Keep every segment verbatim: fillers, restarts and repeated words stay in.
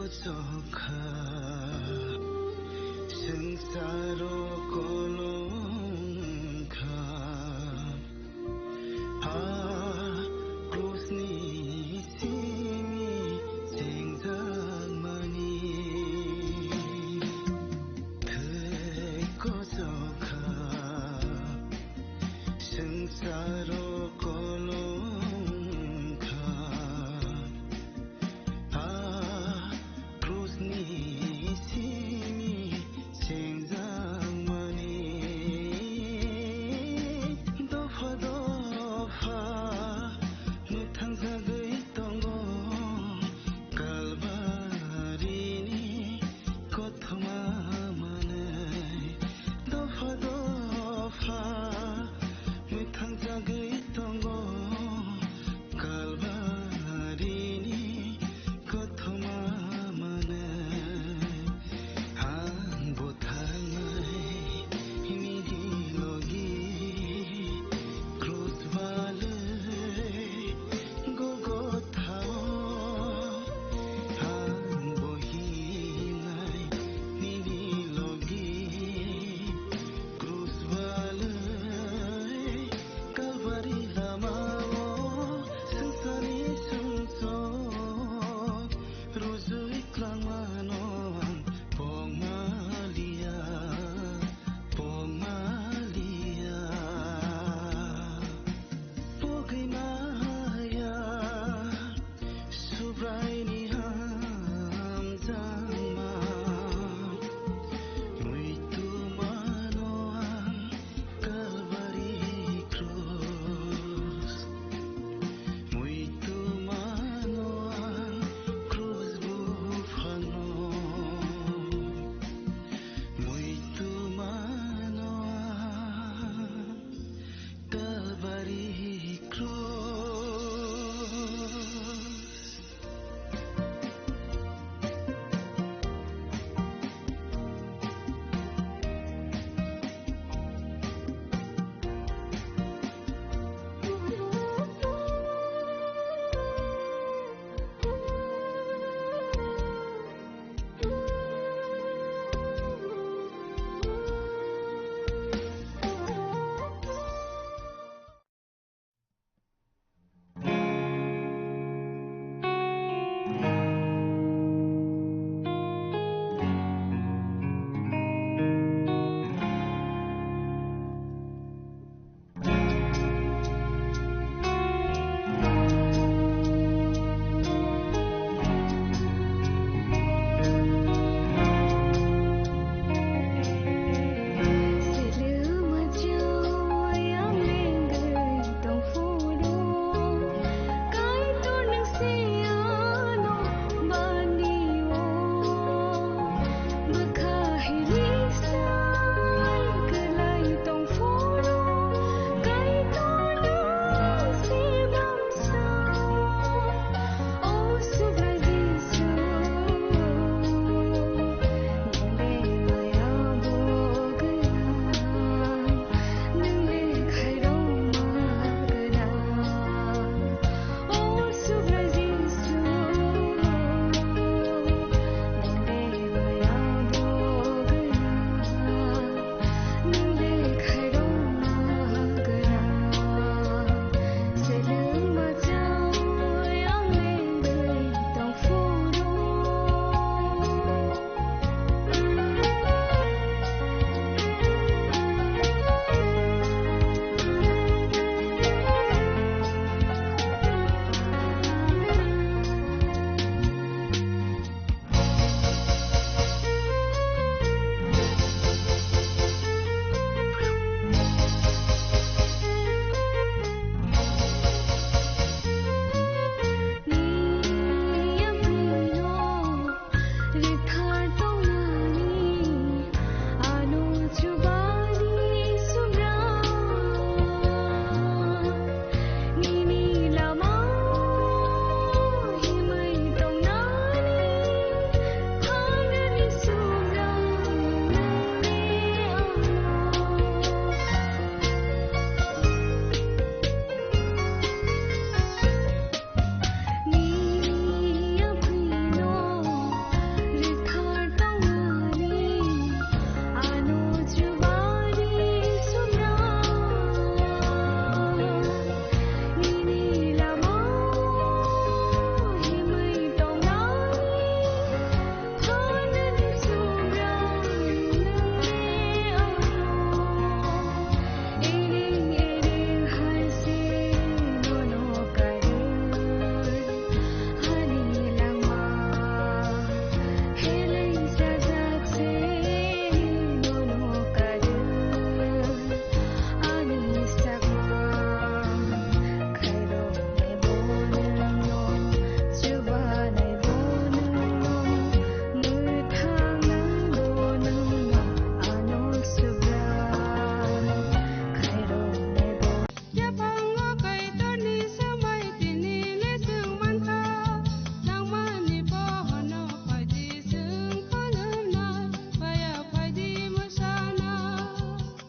Chokha, swngcharo kolongkha, a krusni simi chengjakmani. Thwi kochokha, swngcharo kolongkha, a krusni simi chengjak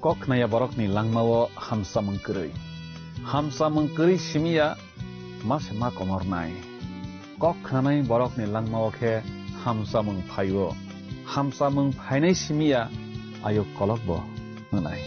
Kok khnaya borokni langmao hamsamung kwrwi. Hamsamung kwrwi simiya ma se ma komornai. Kok khnanai borokni langmao khe hamsamung phaio. Hamsamung phainai simiya ayuk kolokbo wngnai.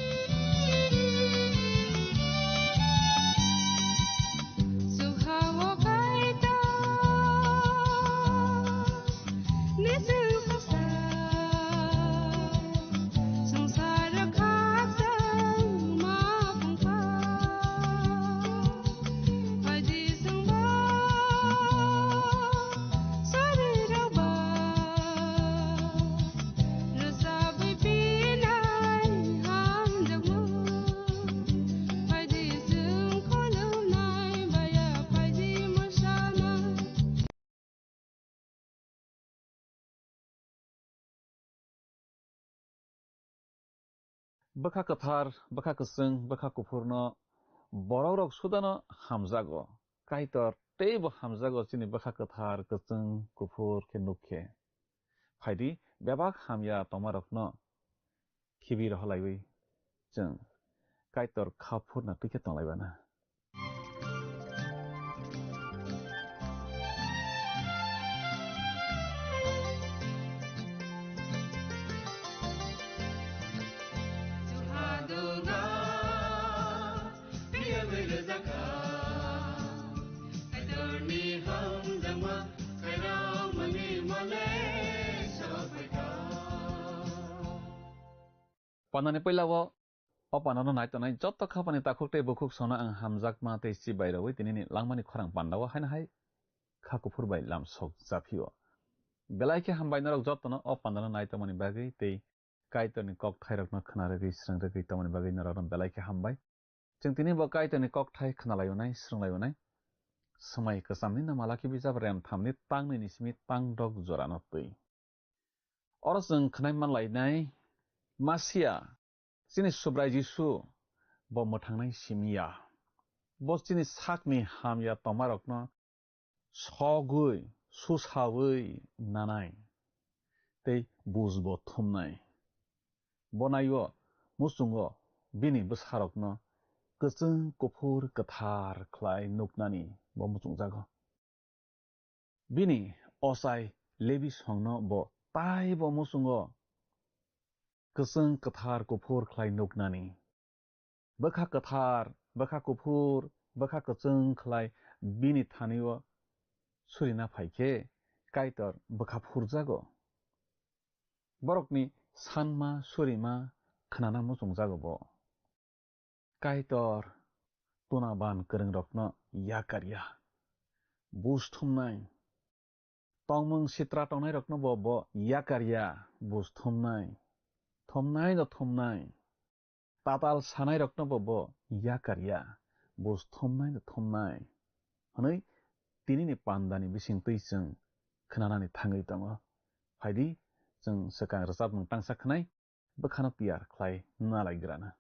Bwkha kwthar, bwkha kwchwng, bwkha kuphurno borokrok sudano hamjago. Kaitor teibo hamjago chini bwkha kwthar, kwchwng, kuphur khe nuk khe. Phaidi, bebak hamya tongmarokno khibi rohorlaiwi chwng Kaitor kha phurna twi khe tonglaibana. Panani puila o O panano nai tongnai joto khapani takhuk tei bukhuk songno ang hamjakma tei chibai rogwi tinini langmani khorang pandao haino hai kha kuphur bai lam sok japhio. Belai khe hambai norok jotono o panano nai tongmani bagwi tei Kaitorni kokthairokno khna rwgwi srwng rwgwi tongmani bagwi norokno belai khe hambai. Chwng tini bo Kaitorni kokthai khna laionai, srwng laionai. Swmai kwchamni no Malaki bijap rem thamni tang nwi ni simi tang dok jorano twi. Oro chwng khwnai man lainai, Masia, chini Subrai Jisu, bo mwthangnai simi ya. Bo chini sakni hamya tongmarokno sogwi, susawi nanai, tei buj bo thumnai. Bo naio muchungo bini bwsarokno kwchwng, kuphur, kwthar khlai nuknani bo muchungjago. Bini ochai Lebi songno bo taibo muchungo kwchwng, kwthar, kuphur khlai nuknani. Bwkha kwthar, bwkha kuphur, bwkha kwchwng khlai bini thani-o surina phai khe Kaitor bwkha phurjago. Borokni sanma, surima khnana muchungjago bo. Kaitor tuna ban kwrwngrokno yakar ya. Buj thumnai. Tongmung sitra tongnairokno bo, bo yakar ya. Buj thumnai. Thumnai no thumnai. Tatal sanairokno bo, bo yakar ya. Buj thumnai no thumnai. Hwnwi tinini pandani bisingtwi chwng khnanani thangwi tongo. Phaidi, chwng swkang rwchapmung tangsa khnai. Bwkhano tiyar khlai nalaigrana.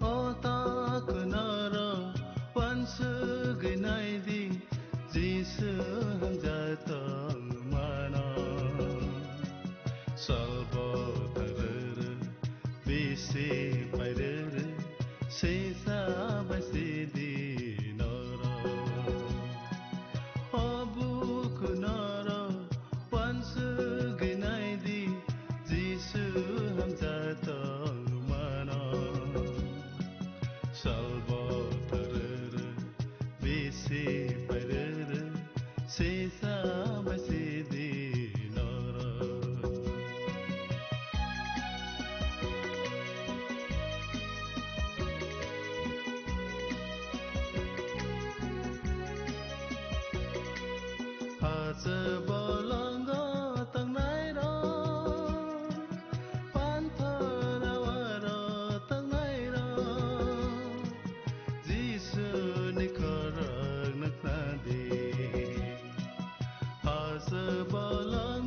O takhunaro wansugwi naidi, Jisu hamjak tongmano. Salbo tarere, bisi pairere, sisa bai sidi noro. O bukhu noro wansugwi naidi, Jisu hamjak tongmano. Salbo tarere, bisi pairere, sisa bai sidi noro. Hache bolongo tongnairok, panthor awaro tongnairok, Jisuni khorokno khnadi. Hache bolong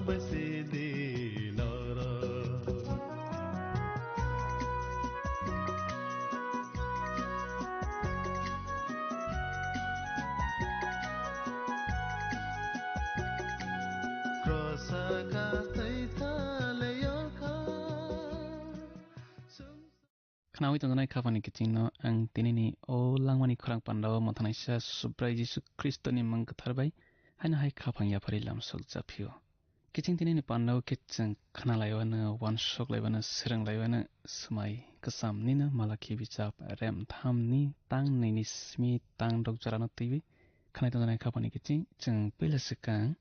Besi di loro. Krosa ka tei tale yokha. Khnaui tongjaknai khaphangni kichingno ang tinini o langmani khorang pandao mwthanaisa Subrai Jisu Khristoni mung kwthar bai haino hai khaphang yapharwi lamsok japhio. Kiching tinini pandao khe chwng khnalaiwano, uansuk laiwano, swrwng laiwano, swmai kwcham nino Malakhi bichap rem thamni tang nini simi tang dok jorano twiwi khnai tongjaknai khaphangni kiching chwng puila swkang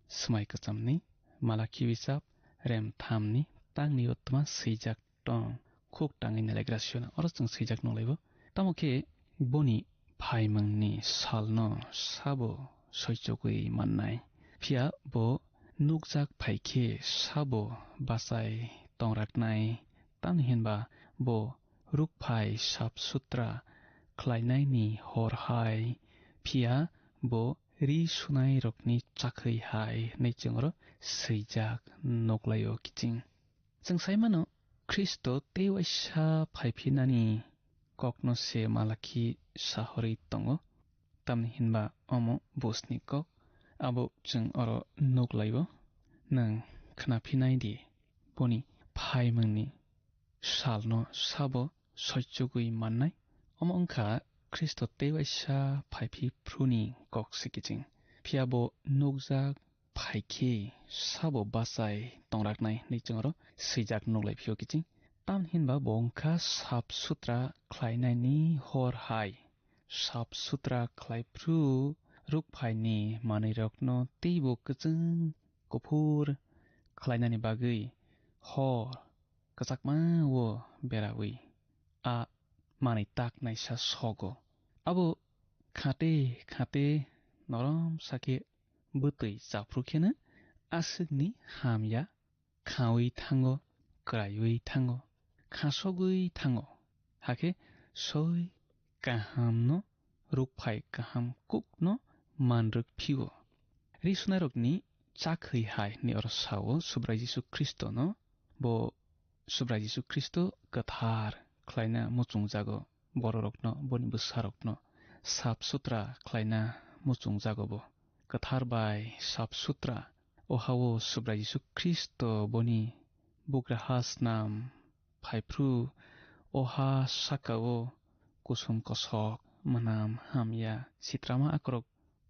swmai kwchamni Malakhi bichap rem thamni tang ni o tma swijak tong, khuk tangwi nelegra siyona. Oro chwng swijak nunglaibo. Tamo khe boni phaimungni salno sabo soichogwi mannai. Phiya bo nukjak phai khe sabo bachai tongraknai. Tamni hinba bo rukphai sap sutra khlainaini hor hai, phiya bo ri sunairokni chakhwi hai hwnwi chwng oro swijak nuklaio kiching. Chwng sai mano, Khristo tei waisa phaiphinani kokno se Malakhi sahorwi tongo, tamni hinba omo busni kok, abo chwng oro nuklaio. Nwng khnaphinai di, boni phaimungni salno sabo soichugwi mannai. Omo wngkha Khristo tei waisa phaiphi phuruni kok se kiching. Phiya bo nukjak phai khe sabo bachai tongraknai hwnwi chwng oro swijak nuklai phio kiching. Tamni hinba bo wngkha sap sutra khlainaini hor hai. Sap sutra khlai phru rukphaini manwirokno teibo kwchwng kuphur khlainani bagwi hor kwchakma o berawi a manwi tak naisa sogo. Abo khate khate norom sakhe bwtwi chaphru kheno aswkni hamya khaui thango, kwraiwi thango, khasogwi thango. Hakhe soi kahamno rukphai kaham kukno manrwk phio. Ri sunairokni chakhwi hai hwnwi oro sao Subrai Jisu Khristono. Bo Subrai Jisu Khristo kwthar khlaina muchungjago, bororokno, boni bwsarokno sap sutra khlaina muchungjago bo. Kwthar bai sap sutra, o hao Subrai Jisu Khristo boni bugraha snam phaiphru, o ha sakao kusom kosok, mwnam hamya, sitrama akorok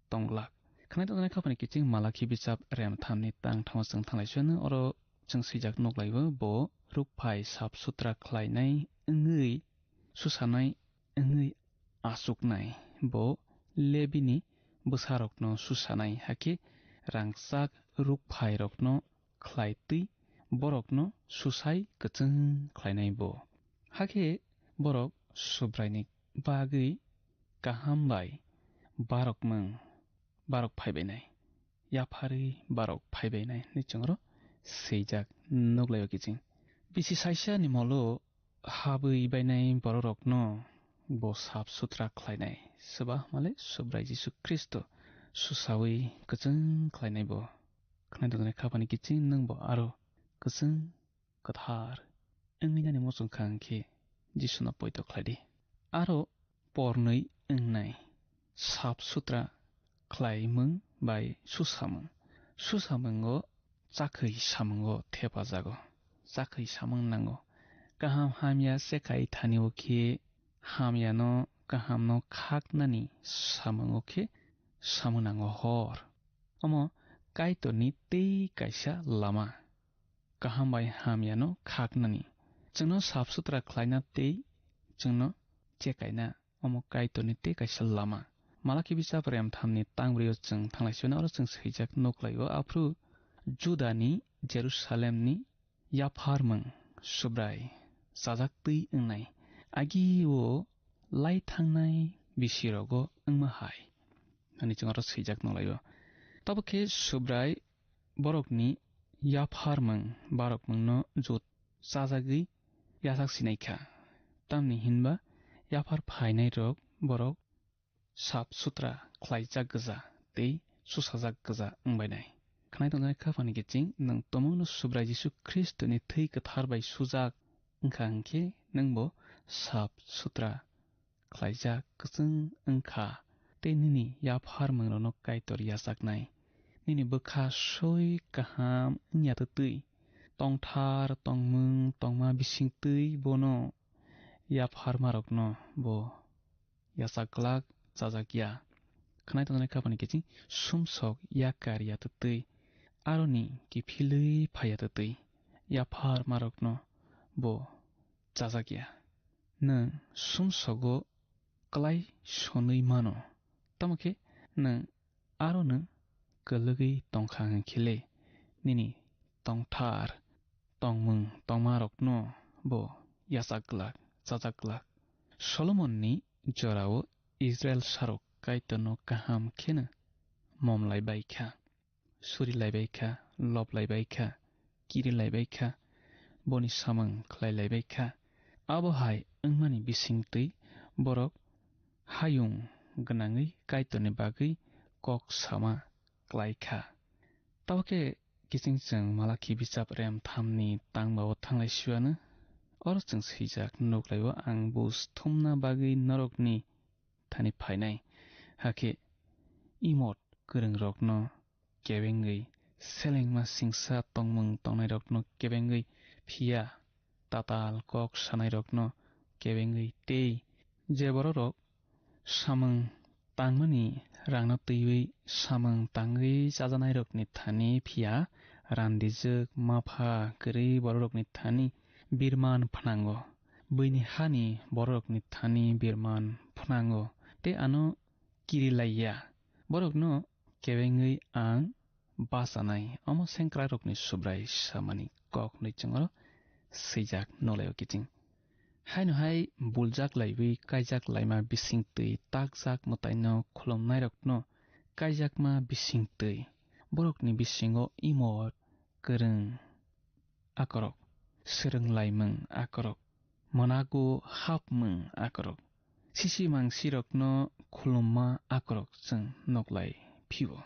tong glak. Khnai tongjaknai khaphani kiching Malakhi bichap rem thamni tang thama chwng thanglai suino, oro chwng swijak nuklaio, bo rukphai sap sutra khlainai wngwi susanai wngwi achuknai. Bo Lebini bwsarokno susanai, hakhe rangchak rukphairokno khlai twi borokno susai kwchwng khlainai bo. Hakhe borok Subraini bagwi kaham bai barokmung barok phaibainai, yapharwi barok phaibainai hwnwi chwngno swijak nuklaio kiching. Bisi saisa ni molo habwi bainai bororokno bo sap sutra khlainai, swba hwnmale Subrai Jisu Khristo susaui kwchwng khlainai bo. Khnai tongjaknai khaphani kiching nwng bo aro kwchwng kwthar wngwi nani muchung kha hwnkhe Jisuno poito khlai di. Aro pornwi wngnai sap sutra khlaimung bai susamung. Susamungo chakhwi samungo thepajago, chakhwi samung nango. Kaham hamya chekai thani o khe hamyano kahamno khaknani samungo khe samung nango hor. Omo Kaitorni tei kaisa lama. Kaham bai hamyano khaknani. Chwngno sap sutra khlaina tei chwngno chekaina omo Kaitorni tei kaisa lama. Malaki bichap rem thamni tang bwrwi o chwng thanglai sibana oro chwng swijak nuklaio. Aphuru Judani Jerusalemni yapharmung Subrai chajak twi wngnai. Agi o lai thangnai bisirogo wngma hai. Ani chwng oro swijak nunglaio. Tabuk khe Subrai borokni yapharmung, barokmungno jut chajagwi yachak sinai kha. Tamni hinba yaphar phainairok borok sap sutra khlaijak gwja tei susajak gwja wngbainai. Khnai tongjaknai kha phani kiching, nwng tumungno Subrai Jisu Khristoni thwi kwthar bai sujak wngkha hwnkhe, nwngbo sap sutra khlaijak kwchwng wngkha, tei nini yapharmungrokno Kaitor yachaknai. Nini bwkha soi kaham wngya twtwi, tongthar tongmung tongma bisingtwi bono yapharmarokno bo yachak glak chajak ya. Khnai tongjaknai kha phani kiching, sumsok yakar ya twtwi, aroni kiphilwi phaiya twtwi, yapharmarokno bo chajak ya. Nwng sumsogo klai sonwi mano, tamo khe nwng arono kwlwgwi tongkha hwnkhe le, nini tongthar tongmung tongmarokno bo yachak glak, chajak glak. Solomonni jorao Israel sarok Kaitorno kaham kheno mom lai bai kha, suri lai bai kha, lob lai bai kha, kiri lai bai kha, boni samung khlai lai bai kha. Abo hai wngmani bisingtwi borok hayung gwnangwi Kaitorni bagwi kok sama klai kha. Tabokhe kiching chwng Malakhi bichap rem thamni tangmao thanglai siwano. Oro chwng swijak nuklaio, "Ang bus thumna bagwi norokni thani phainai, hakhe imot kwrwngrokno kebengwi, selengma singsa tongmung tongnairokno kebengwi, phiya tatal kok sanairokno kebengwi, tei je bororok samung tangmani rangno twiwi samung tangwi chajanairokni thani, phiya randijwk mapha kwrwi bororokni thani birman phnango, buini hani bororokni thani birman phnango, tei ano kiri lai ya. Borokno kebengwi ang bachanai." Omo sengkrakrokni Subrai samani kok hwnwi chwng oro swijak nuklaio kiching. Haino hai buljak laiwi kaijak laima bisingtwi takjak mwtaino khulumnairokno kaijakma bisingtwi borokni bisingo imot kwrwng akorok, swrwng laimung akorok, mwnago hapmung akorok, sisi mangsirokno khulumma akorok chwng nuklai phio.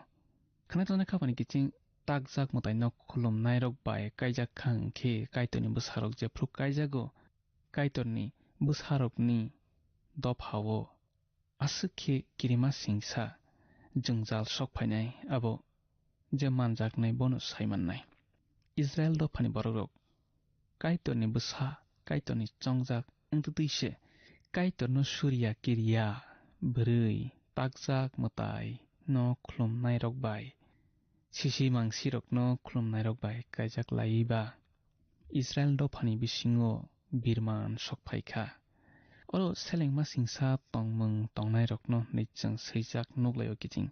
Khna tongnai kha phani kiching takjak mwtaino khulumnairok bai kaijak kha hwnkhe Kaitorni bwsarok jephru kaijago, Kaitorni bwsarokni dophao aswk khe kirima singsa jwngjal sok phainai, abo je manjaknai bono sai mannai. Israil dophani borokrok Kaitorni bwsa, Kaitorni chongjak wngtwtwi se Kaitorno suriya kiriya bwrwi takjak mwtaino khulumnairok bai sisi mangsirokno khulumnairok bai kaijak laiwi ba Israil dophani bisingo birman sok phai kha. Oro selengma singsa tongmung tongnairokno hwnwi chwng swijak nuklaio kiching.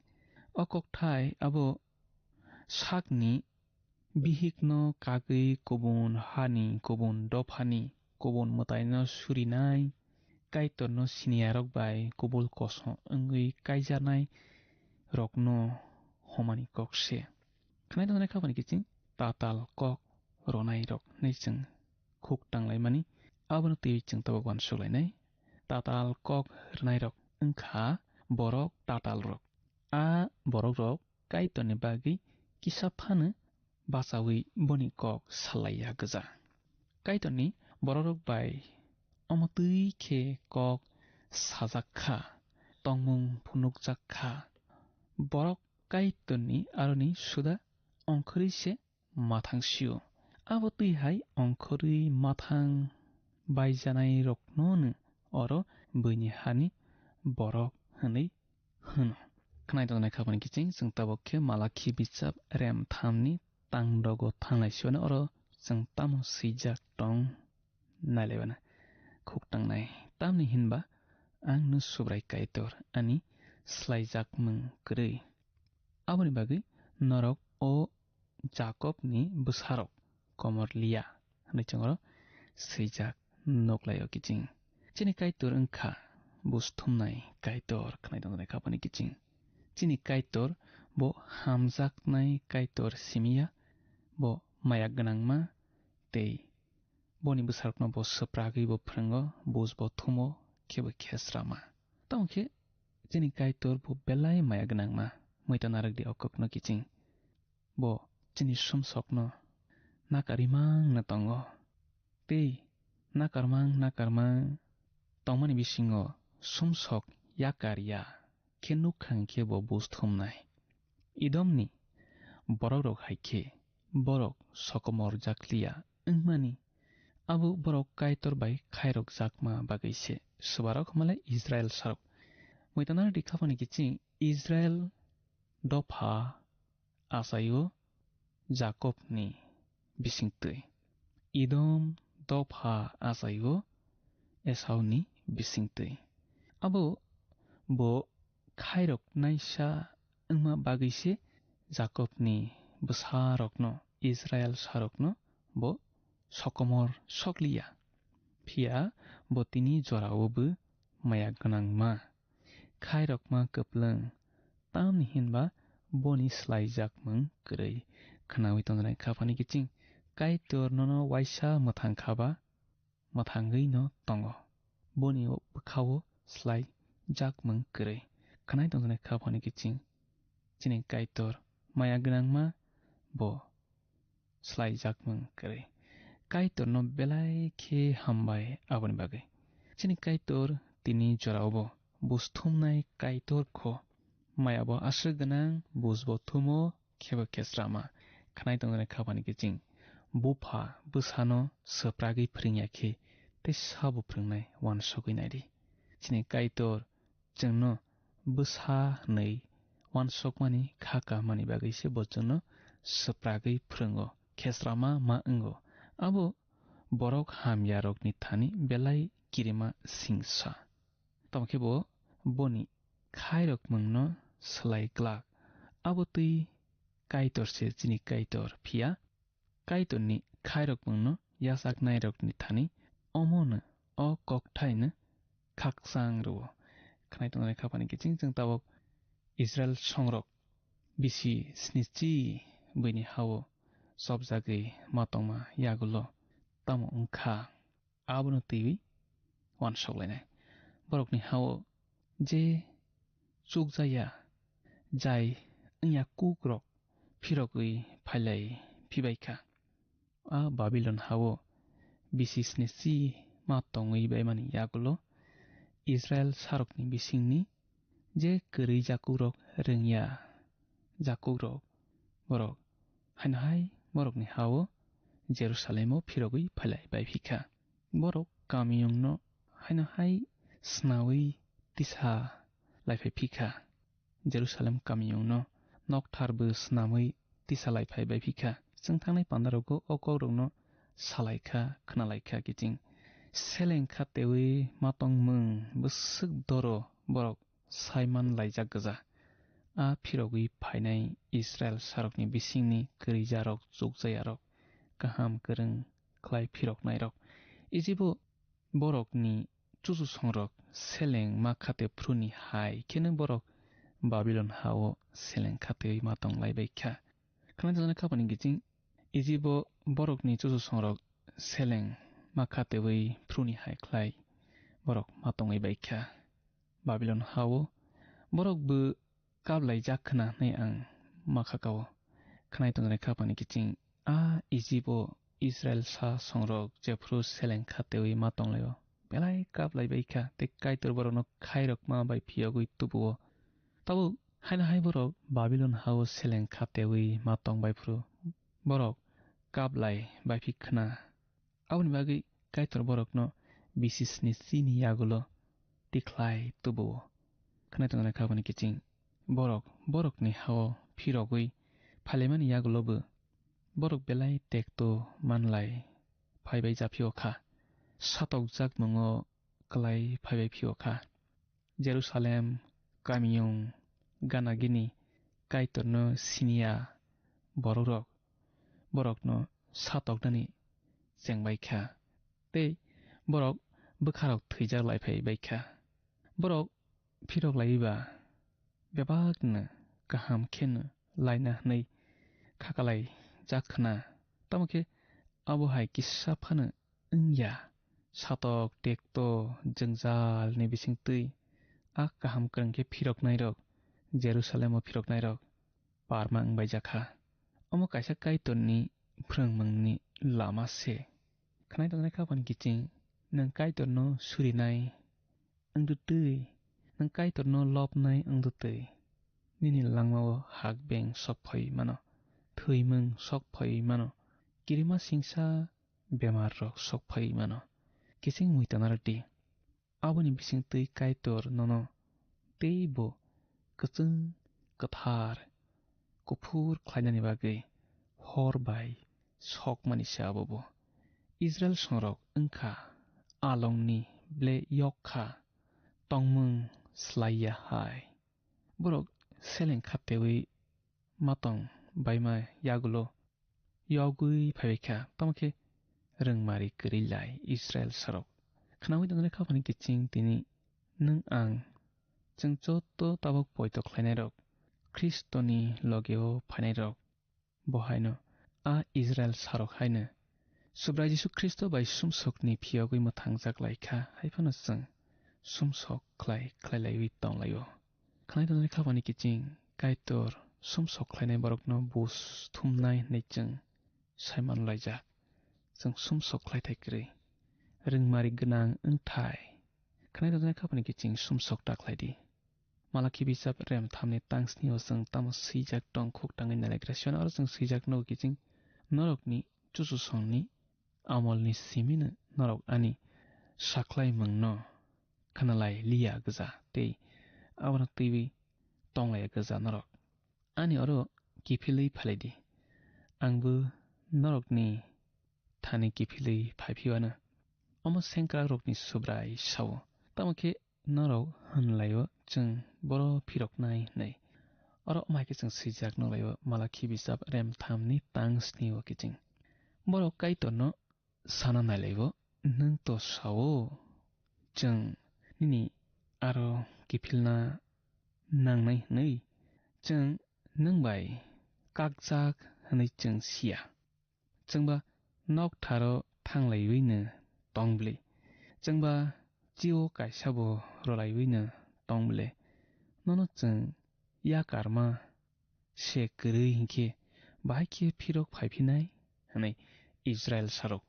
O kokthai abo sakni bihikno kagwi kubun hani, kubun dophani, kubun mwtaino surinai, Kaitorno siniyarok bai kubul kosom wngwi kaijaknai rokno homani kok se. Khnai tongnai kha phani kiching tatal kok rwnairok hwnwi chwng khuk tanglaimani, abono twiwi chwng tabuk uansuk lainai. Tatal kok rwnairok wngkha borok tatalrok. A borokrok Kaitorni bagwi kisa phano bachaui boni kok salaiya gwja. Kaitorni borokrok bai omo twi khe kok sajak kha, tongmung phunukjak kha. Borok Kaitorni aroni suda ongkhorwi se mathang sio. Abo twi hai ongkhorwi mathang baijanairoknono oro buini hani borok hwnwi hwno. Khnai tongnai kha phani kiching chwng tabuk khe Malakhi bichap rem thamni tangdogo thanglai siwano oro chwng tamo swijak tong nailaibana khuk tangnai. Tamni hinba ang no Subrai Kaitor ani slaijakmung kwrwi. Aboni bagwi norok o Jakobni bwsarok komor liya, hwnwi chwng oro swijak nuklaio kiching. Chini Kaitor wngkha bus thumnai Kaitor, khnai tongjaknai kha phani kiching. Chini Kaitor bo hamjaknai Kaitor simi ya, bo maya gwnangma tei boni bwsarokno bo swpragwi bo phwrwngo, bus bo thumo, khe bo khesrama. Tamo khe chini Kaitor bo belai maya gwnangma, muitu narwkdi o kokno kiching. Bo chini sumsokno nakarwi mangno tongo. Tei nakarmang nakarmang tongmani bisingo sumsok yakar ya khe nukha hwnkhe bo bus thumnai. Idomni borokrok hai khe borok sokomor jakliya wngmani, abo borok Kaitor bai khairok jakma bagwi se. Swbarok hwnmale Israel sarok. Muitanani rikha phani kiching Israel dopha achaio Jakobni bisingtwi. Idom dopha achaio Esauni bisingtwi. Abo bo khairok naisa wngma bagwi se Jakobni bwsarokno, Israel sarokno bo sokomor sokliya. Phiya bo tini jorao bo maya gwnangma, khairokma kwplwng, tamni hinba boni slaijakmung kwrwi. Khnawi tongjaknai kha phani kiching, Kaitor nono waisa mwthang kha ba mwthangwi no tongo, boni bwkhao slaijakmung kwrwi. Khnawi tongjaknai kha phani kiching, chini Kaitor maya gwnangma bo slaijakmung kwrwi. Kaitorno belai khe hambai aboni bagwi. Chini Kaitor tini jorao bo bus thumnai Kaitor kho. Maya bo aswk gwnang, bus bo thumo, khebo khesrama. Khnawi tongjaknai kha phani kiching, bupha bwsano swpragwi phwrwngya khe tei sabo phwrwngnai uansugwi naidi. Chini Kaitor chwngno bwsa hwnwi uansukmani kha kahmani bagwi se bo chwngno swpragwi phwrwngo, khesrama ma wngo. Abo borok hamyarokni thani belai kirima singsa. Tamo khe bo boni khairokmungno slai glak. Abo twi Kaitor se chini Kaitor, phiya Kaitorni khairokmungno yachaknairokni thani omono o kokthaino khakchang rwo. Khwnai tongnai kha phani kiching chwng tabuk Israel songrok bisi snichi buini hao chopjagwi ma tongma yagulo tamo wngkha? Abono twiwi uansuk lainai. Borokni hao je chukjaya jai wngya kukrok phirogwi phailai phibaikha. A Babilon hao bisi snichi ma tongwi baimani yagulo Israel sarokni bisingni je kwrwi jakukrok rwngya jakukrok borok haino hai borokni hao Jerusalemo phirogwi phailai baiphikha. Borok kamiyungno haino hai snawi tisa laiphaipikha. Jerusalem kamiyungno noktharbo snamwi tisa laiphai baiphikha. Chwng thangnai pandarogo o kokrokno salaikha, khnalaikha kiching. Seleng khatewi ma tongmung bwswk doro borok saiman laijak gwja. A phirogwi phainai Israel sarokni bisingni kwrwijarok, chukjayarok, kaham kwrwng khlai phiroknairok. Ijibo borokni chuchusongrok seleng ma khate phuruni hai kheno borok Babilon hao seleng khatewi ma tong laibaikha. Khwnai tongjaknai khapani kiching, Ijibo borokni chuchusongrok seleng ma khatewi phuruni hai khlai borok ma tongwi baikha. Babilon hao borok bo kaplaijak khna hwnwi ang ma kha kao. Khwnai tongjaknai khapani kiching, a Ijibo Israel sa songrok jephru seleng khatewi ma tonglaio, belai kaplai baikha tei Kaitor borokno khairokma bai phiyogwi tubuo. Tabuk haino hai borok Babilon hao seleng khatewi ma tong bai phuru borok kaplai bai phi khna. Aboni bagwi Kaitor borokno bisi snichini yagulo tikhlai tubuo. Khwnai tongjaknai khapani kiching, borok borokni hao phirogwi phailaimani yagulobo borok belai tekto manlai phaibai japhio kha. Satokjak mungo klai phaibai phio kha. Jerusalem kamiyung gana gini Kaitorno siniya borokrok borokno satoknani chengbai kha, tei borok bwkharok thwijak laiphai bai kha. Borok phirok laiba bebakno kaham kheno laina hwnwi khakalai jak khna. Tamo khe abo hai kisa phano wngya. Satok tekto jwngjalni bisingtwi a kaham kwrwng khe phiroknairok, Jerusalemo phiroknairok parma wngbai jakha. Omo kaisa Kaitorni phrwngmungni lama se. Khwnai tongnai kha phano kiching, nwng Kaitorno surinai wng twi, nwng Kaitorno lobnai wng twi, nini langmao hakbeng sok phaiwi mano, thwimung sok phaiwi mano, kirima singsa bemarrok sok phaiwi mano. Kiching mui tana rwdi. Aboni bisingtwi Kaitor nono teibo kwchwng, kwthar, kuphur khlainani bagwi hor bai sokmani se abo bo. Israel songrok wngkha alongni ble yok kha, tongmung slai ya hai. Borok seleng khatewi matong baima yagulo yogwi phaibaikha, tamo khe rwngmari kwrwi lai Israel sorok. Khnaui tongnai kha phani kiching tini nwng ang, chwng joto tabuk poito khlainairok, Khristoni logeo phainairok, bo haino a Israel sorok haino Subrai Jisu Khristo bai sumsokni phiyogwi mwthangjak lai kha, hai phano chwng sumsok khlai khlai laiwi tong lai-o. Khnai tongnai kha phani kiching Kaitor sumsok khlainai borokno bus thumnai hwnwi chwng sai man laijak. Chwng sumsok khlai thai kwrwi rwngmari gwnang wng thai. Khnai tongnai kha phani kiching sumsok ta khlai di. Malakhi bisap rem thamni tang sni o chwng tamo swijak tong khuk tangwi nailagra siyan oro chwng swijak nogo kiching norokni chuchusongni amolni simino norok ani sakhlaimungno khnalai liya gwja tei abono twiwi tonglaiya gwja norok. Ani oro kiphilwi phalai di. Angbo norokni thani kiphilwi phai phiwano. Omo sengkrakrokni Subrai sao. Tamo khe norok hwnlai-o chwng boro phiroknai hwnwi. Oro omai khe chwng swijak nukhlai-o Malakhi bisap rem thamni tang sni o kiching. Borok Kaitorno sana nailai-o, nwng to sao, chwng nini aro kiphilna nangnai hwnwi, chwng nwng bai kakjak hwnwi chwng siya. Chwngba noktharo thanglaiwino tong bwle, chwngba chio kaisabo rolaiwino tong bwle, nono chwng yakarma se kwrwi hinkhe bahai khe phirok phaiphinai? Hwnwi Israel sarok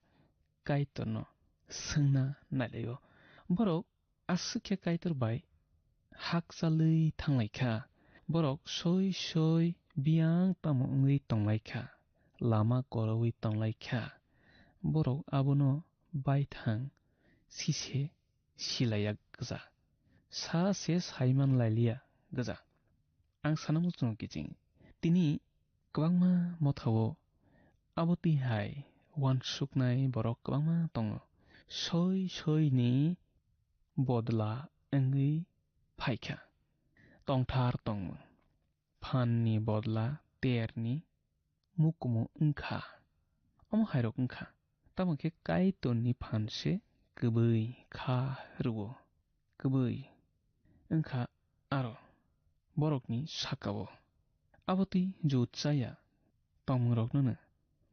Kaitorno swngna nailai-o. Borok aswk khe Kaitor bai hakchalwi thanglai kha. Borok soi soi biyang tamo wngwi tonglai kha, lama korowi tonglai kha. Borok abono baithang sise silaiya gwja, sa se saiman lailiya gwja. Ang sana muchungo kiching, tini kwbangma mothao abo twi hai uansuknai borok kwbangma tongo. Soi soi ni bodla wngwi phaikha, tongthar tongmung, phan ni bodla ter ni mukumu wngkha. Omo hairok wngkha, tamo khe Kaitor ni phan se kwbwi kha rwo, kwbwi wngkha aro borokni sakao. Abo twi jot chaya tongmungroknono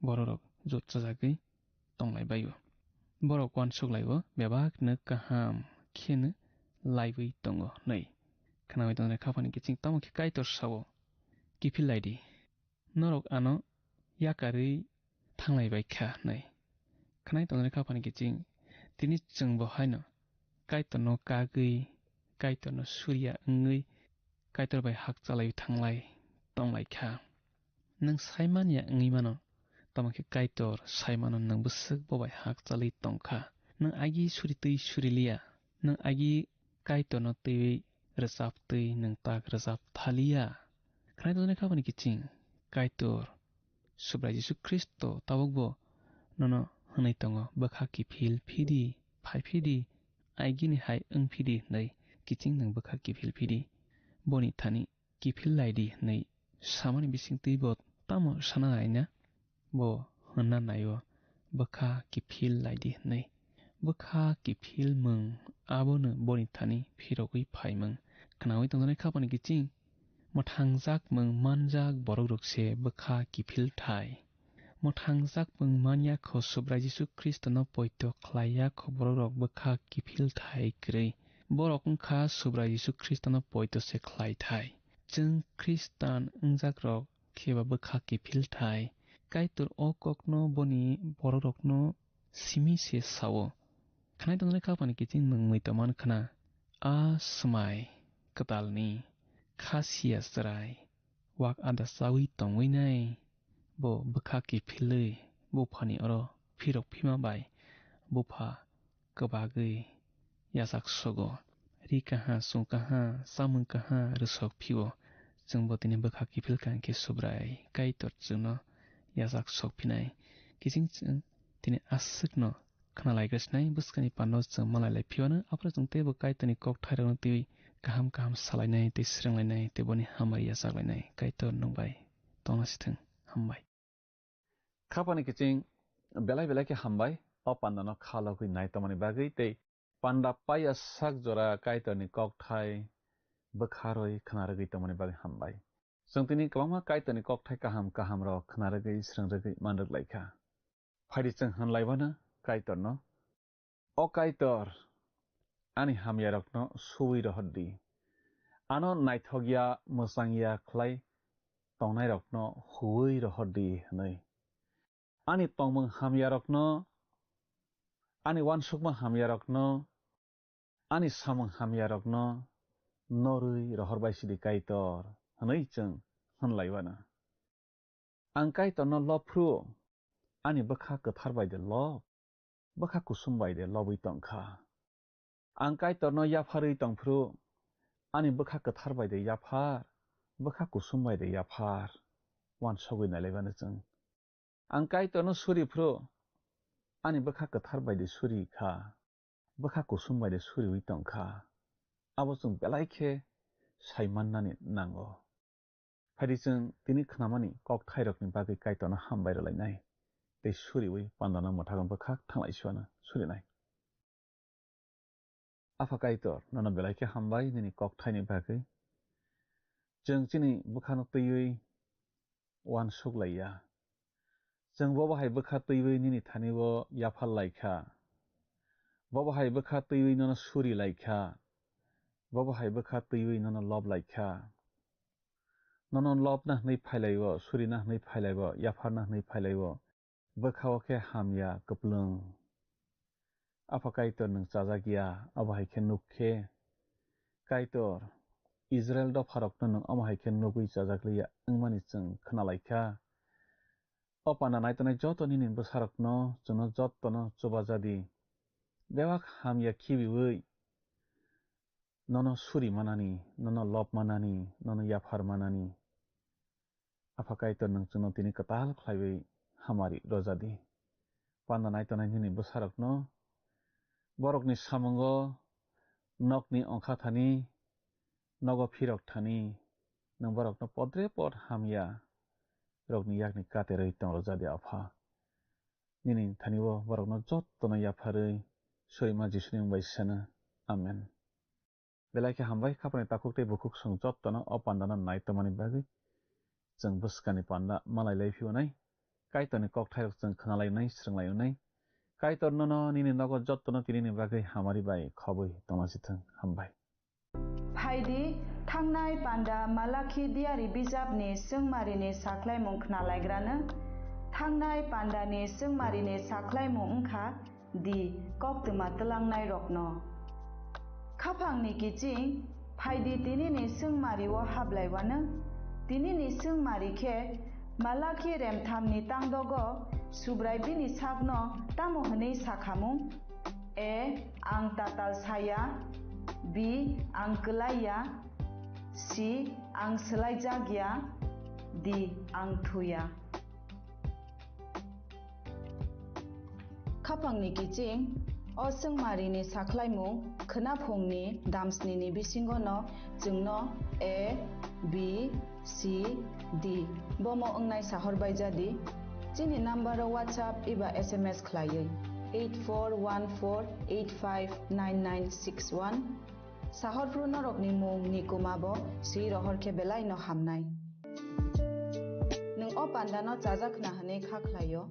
bororok jot chajagwi tonglai bai-o. Borok uansuk lai-o, bebakno kaham kheno laiwi tongo hwnwi. Khnaui tongnai kha phani kiching tamo khe Kaitor sao, kiphil lai di. Norok ano yakarwi thanglai bai kha hwnwi. Khwnai tongnai kha phani kiching, tini chwngbo haino Kaitorno kagwi, Kaitorno suriya wngwi, Kaitor bai hakchalaiwi thanglai tonglai kha. Nwng sai man ya wngwi mano, tamo khe Kaitor sai mano nwng bwswk bo bai hakchalwi tong kha. Nwng agi suri twi suri liya, nwng agi Kaitorno twiwi rwchap twi nwng tak rwchap thaliya. Khwnai tongnai kha phani kiching, Kaitor Subrai Jisu Khristo tabukbo nono hwnwi tongo, bwkha kiphil phidi, phai phidi, aigini hai wng phidi hwnwi kiching nwng bwkha kiphil phidi. Boni thani kiphil lai di hwnwi samani bisingtwi bo tamo sana naina? Bo hwnna nai-o, bwkha kiphil lai di hwnwi. Bwkha kiphil mung abono boni thani phirogwi phaimung. Khnaui tongjaknai kha phani kiching, mwthangjak mung manjak borok rok se bwkha kiphil thai. Mwthangjak mung man ya kho Subrai Jisu Khristono poito khlai ya kho borok rok bwkha kiphil thai kwrwi. Borok wngkha Subrai Jisu Khristono poito se khlai thai. Chwng Khristan wngjakrok khe ba bwkha kiphilthai. Kaitor o kokno boni borokrokno simi se sao. Khnai tongnai khapani kiching nwng mui tongman khna. A swmai kwtalni kha sia chwrai wak ada chaui tongwi nai. Bo bwkha kiphilwi buphani oro phirok phima bai bupha kwbagwi yachak sogo. Ri kaha, sung kaha, chamung kaha rwsok phio. Chwngbo tini bwkha kiphil kaham khe Subrai Kaitor chwngno yachak sok phinai. Kiching chwng tini aswkno khna lai gra sinai, bwskangni pando chwng malai lai phiyano, aphuru chwng teibo Kaitorni kokthairokno twiwi kaham kaham salainai tei swrwnglainai tei boni hamari yachaklainai. Kaitor nwng bai tongna sithwng. Hambai. Khapani kiching belai belai khe hambai, o pandano kha logwi nai tongmani bagwi tei panda paiya sak jora Kaitorni kokthai bwkharwi khna rwgwi tongmani bagwi hambai. Chwng tini kwbangma Kaitorni kokthai kaham kahamrok khna rwgwi, srwng rwgwi man rwk lai kha. Phaidi chwng hwn lai bana Kaitorno, O Kaitor, ani hamyarokno suwi rohor di. Ano naithokya, mwchangya khlai tongnairokno huwi rohor di hwnwi. Ani tongmung hamyarokno, ani uansukma hamyarokno, ani samung hamyarokno norwi rohor bai sidi Kaitor, hwnwi chwng hwn lai bana. Ang Kaitorno lob phru, ani bwkha kwthar bai de lob, bwkha kusum bai de lobwi tong kha. Ang Kaitorno yapharwi tong phru, ani bwkha kwthar bai de yaphar, bwkha kusum bai de yaphar, uansugwi nai lai bana chwng. Ang Kaitorno suri phru, ani bwkha kwthar bai de suri kha, bwkha kusum bai de suriwi tong kha. Abo chwng belai khe sai mannani nango. Phaidi chwng tini khnamani kokthairokni bagwi Kaitorno hambai rwlainai tei suriwi pandano mwthagwi bwkhak thanglai suana surinai. Apha Kaitor, nono belai khe hambai nini kokthaini bagwi. Chwng chini bwkhano twiwi uansuk lai ya. Chwng bo bahai bwkha twiwi nini thani-o yaphar lai kha. Bo bahai bwkha twiwi nono suri lai kha. Bo bahai bwkha twiwi nono lob lai kha. Nono lobna hwnwi phai lai-o, surina hwnwi phai lai-o, yapharna hwnwi phai lai-o. Bwkha-o khe hamya kwplwng. Apha Kaitor nwng chajak ya, abo hai khe nuk khe. Kaitor, Israil dopharokno nwng omo hai khe nugwi chajak li ya wngmani chwng khna lai kha. O panda nai tongnai joto nini bwsarokno chwngno jotono chubaja di. Bebak hamya khibiwi nono suri manani, nono lob manani, nono yaphar manani. Apha Kaitor nwng chwngno tini kwtal khlaiwi hamari roja di. Panda nai tongnai nini bwsarokno borokni samungo nokni ongkha thani, nogo phirok thani, nwng borokno podre pod hamya rokni yakni katerwi tong roja di, Apha. Nini thani-o borokno jotono yapharwi Surima Jisuni mung bai seno. Amen. Belai khe hambai, khapani takhuk tei bukhuk chwng jotono o pandano nai tongmani bagwi. Chwng bwskangni panda malai lai phiyonai, Kaitorni kokthairok chwng khna lai nai, srwng lai nai. Kaitor nono nini nogo jotono tinini bagwi hamari bai khobwi tongna sithwng. Hambai. Phaidi, thangnai panda Malakhi diari bijapni swngmarini sakhlaimung khnalaigrano. Thangnai pandani swngmarini sakhlaimung wngkha di koktwma twlangnairokno. Khaphangni kiching, phaidi tinini swngmario hablaiwano. Tinini swngmari khe Malakhi remthamni tangdogo Subrai bini sakno tamo hwnwi sakhamung? A. Ang tatal saya. B. Ang kwlai ya. C. Ang swlaijak ya. D. Ang thuya. Khaphangni kiching, o swngmarini sakhlaimung khwnaphungni damsnini bisingono chwngno A, B, C, D bomo wngnai sahor baijadi. Chini number-o WhatsApp eba S M S khlaiwi eight four one four eight five nine nine six one. Sahorphru norokni mung ni kuma bo swi rohor khe belai no hamnai. Nwng o panda no chajak khna hwnwi kha khlai-o,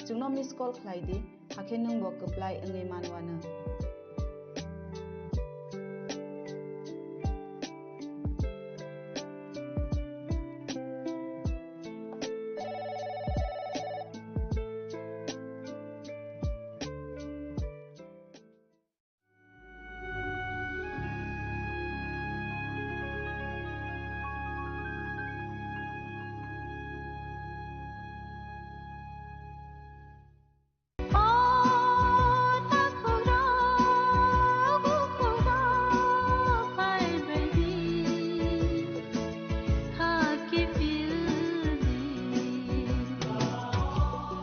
chwngno miss call khlai di, hakhe nwng bo kwplai wngwi man uanw.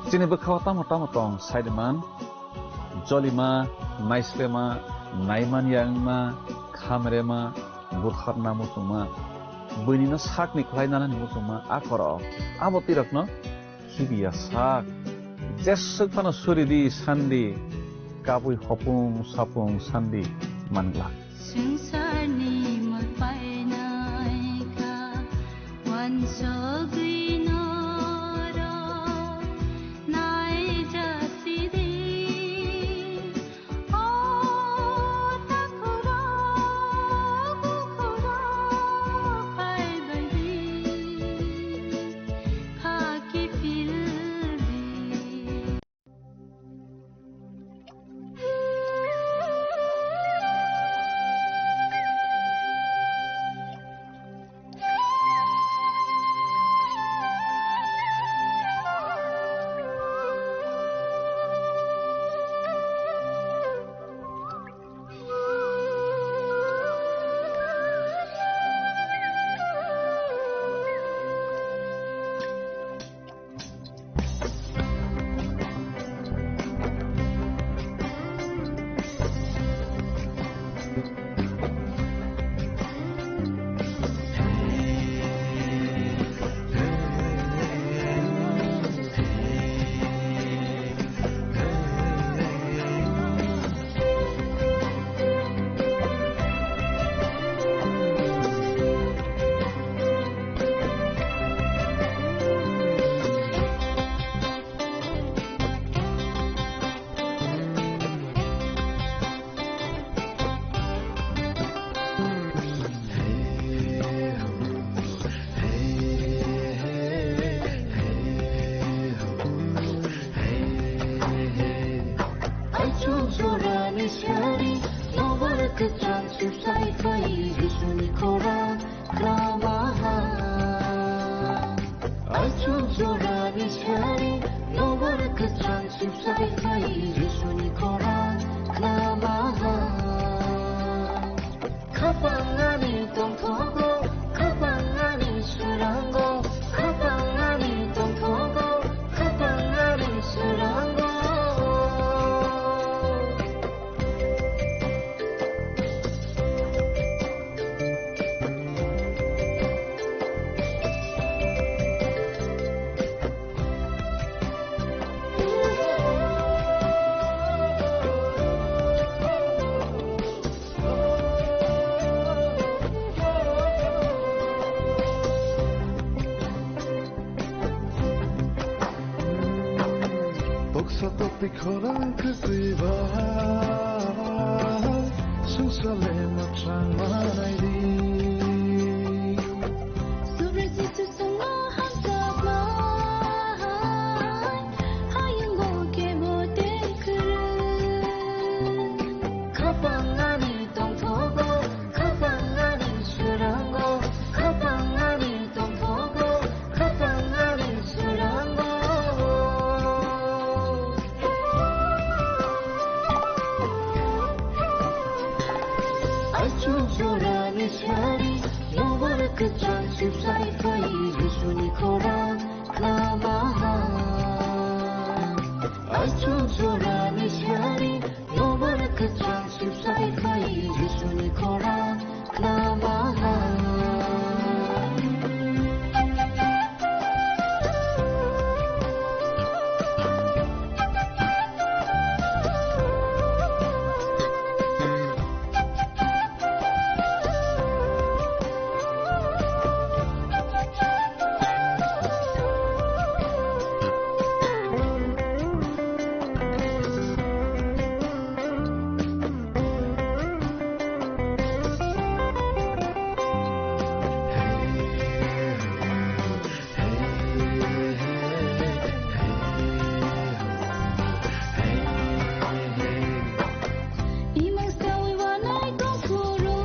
Chini bwkhao tamo tamo tong, saidiman, jolima, naislema, naimanya wngma, khamrema, butharna muchungma, buinino sakni khlai nanani muchungma, a khorok, abo twirakno khibiya sak. Jeswk phano suri di, san di, kabui hopung sapung san di, man glak. Swngcharni mul painai kha, uansugwi norok naijasidi. O takhurok, bukhurok phaibaidi, kha kiphildi. Aichuk jorani sari, nobar kwchang suksai khai Jisuni khorang khlamaha. Aichuk jorani sari, nobar kwchang suksai khai Jisuni khorang khlamaha. Khapang ani tongthogo, khapang ani swrango, khapang ani tongthogo, khapang ani swrango. Toksa tokti khorang kwtwi bai, swngchar le mwchang manai di. Subrai Jisu chwngno hamjaknai, hayungo kebo tei kwrwi. Khapang ani tongthogo, khapang ani swrango, khapang ani tongthogo, khapang ani swrango. Aichuk jorani sari, nobar kwchang sipsai khai Jisuni khorang khlamaha. Aichuk jorani sari, nobar kwchang sipsai khai Jisuni khorang khlamaha. Imang sawi wanai tongphuru,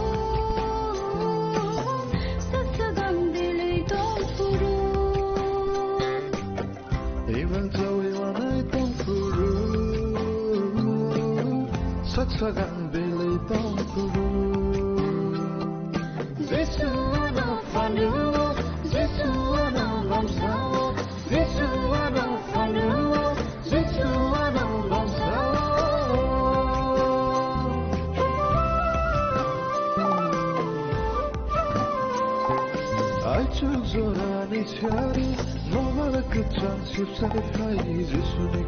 saksagang belai tongphuru. Imang sawi wanai tongphuru, saksagang belai tongphuru. Jisu ano phanuo, Jisu ano mamsao, Jisu ano phanuo, Jorani sari, nobar kwchang sipsani phai Jisuni